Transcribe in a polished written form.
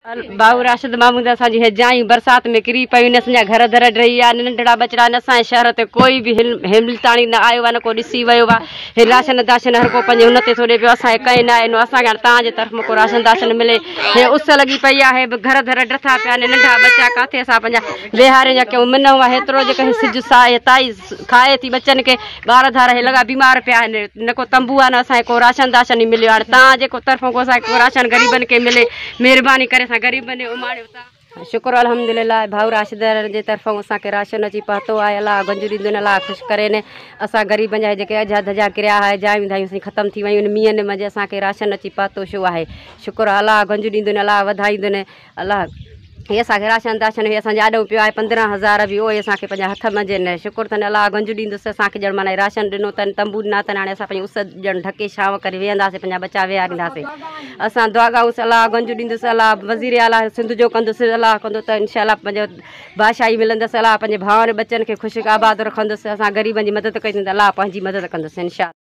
ڀائو راشد محمود اسان جي هي جايون برسات ۾ ڪري پيون آهن، اسان جا گهر در ڊهي ويا آهن، ننڍڙا ٻچڙا آهن، اسان جي شهر تي ڪوئي به هن تاڻي نه آيو آهي نه ڪو ڏسي ويو آهي. هي راشن داشن هر ڪو پنهنجي هن تي ٿو ڏي پيو، اسان کي ڪنهن نه آهي ڏنو. اسان کي هاڻي توهان جي طرف مان ڪو راشن داشن ملي. هي اس لڳي پئي آهي، به گهر در ڊٿا پيا آهن، ننڍا ٻچا ڪاٿي اسان پنهنجا ويهارين جا ڪيون منهن آهي هيترو جيڪو هي سج سائي تائي کائي ٿي ٻچن کي، ٻار ڌار هي لڳا بيمار پيا آهن، نه ڪو تنبو آهي نه اسان کي ڪو راشن داشن ئي مليو آهي. هاڻي توهان جي ڪو طرفون ڪو اسان کي ڪو راشن غريبن کي ملي، مهرباني ڪري اسان غريبن ڏي اماڻيو تان. شڪر الحمدلله ڀائو راشد جي طرفون اسان کي راشن اچي پهتو آهي. الله گنج ڏيندن، الله خوش ڪرين. اسان غريبن جا جيڪي اجها ڌجا ڪريا آهي، جايون ڌايون اسان جي ختم ٿي ويون آهن، مينهن منجهه اسان کي راشن اچي پهتو شو آهي. شڪر الله گنج ڏيندن، الله وڌائيندن. الله هي اسان کي راشن داشن هي اسان جي آڏو پيو آهي 15,000 به اهي اسان کي پنهنجا هٿ منجهه نه شڪر اٿن الله گنج ڏيندس اسان کي ڄڻ معنيٰ راشن ڏنو اٿن تنبو ڏنا اٿن هاڻي اسان پنهنجي اس ڄڻ ڍڪي ڇانو ڪري ويهنداسين پنهنجا ٻچا ويهارينداسين اسان دعا گائونس الله گنج ڏيندس الله وزير اعليٰ سنڌ جو ڪندس الله ڪندو ته انشاء الله پنهنجو بادشاهي ملندس الله پنهنجي ڀائر ٻچن کي خوش آباد رکندس اسان غريبن جي مدد ڪئي اٿن ته الله پنهنجي مدد ڪندس انشاء الله.